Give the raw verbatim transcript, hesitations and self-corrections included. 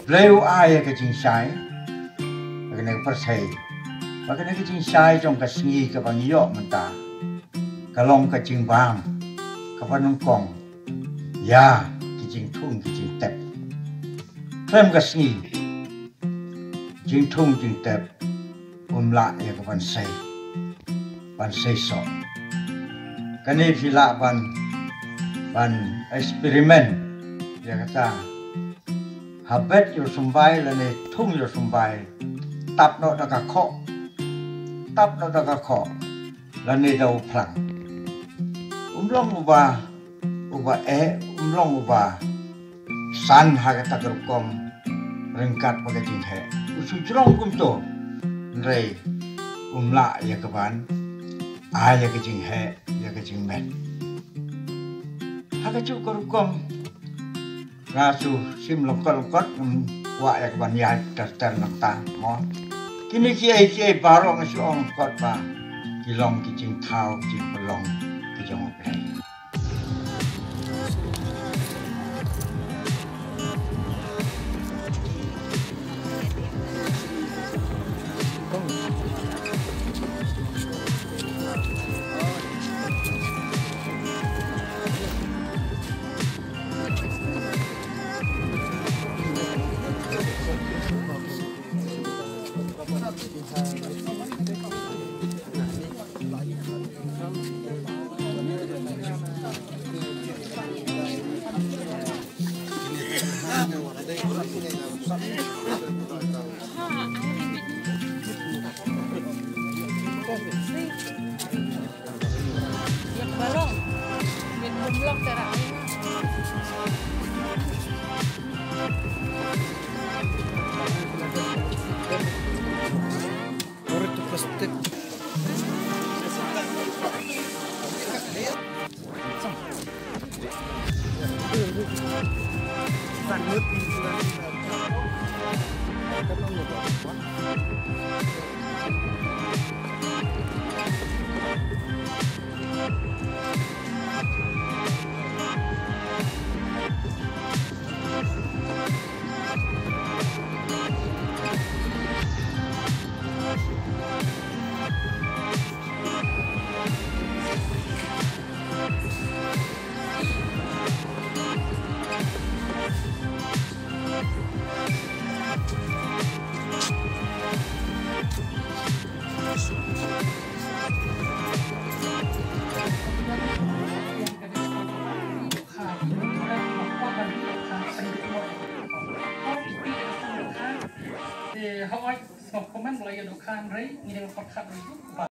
Blei u ai ïa ka jingshai ha kane ka pyrthei. Ba kane ka jingshai jong ka sngi kaba ngi ïoh mynta ka long ka jingbam kaba nyngkong ïa ki jingthung ki jingtep. Khlem ka sngi jingthung jingtep um lah ïa ka ban sei, ban sei soh. Kane phi lah ban, ban experiment ïa kata. Ha bet ïa u symbai lane thung ïa u symbai, tap noh da ka khoh, tap noh da ka khoh lane da u phlang. Um long uba, uba eh, um long uba san ha kata ka rukom ryngkat bad ka jingheh. U shu jrong kumto, hynrei um lah ïa ka ban ai ïa ka jingheh, ïa ka jingmet. Ha kajuh ka rukom nga shu shim lyngkot lyngkot, ngam kwah ïa ka ban ïaid ter ter nangta mo. Kine kiei kiei baroh nga shu ong lyngkot ba ki long ki jingthaw jingpynlong ki jong U Blei. Te hawai sngap comment la ïa dohkha hynrei ngi dang pat khat ruh.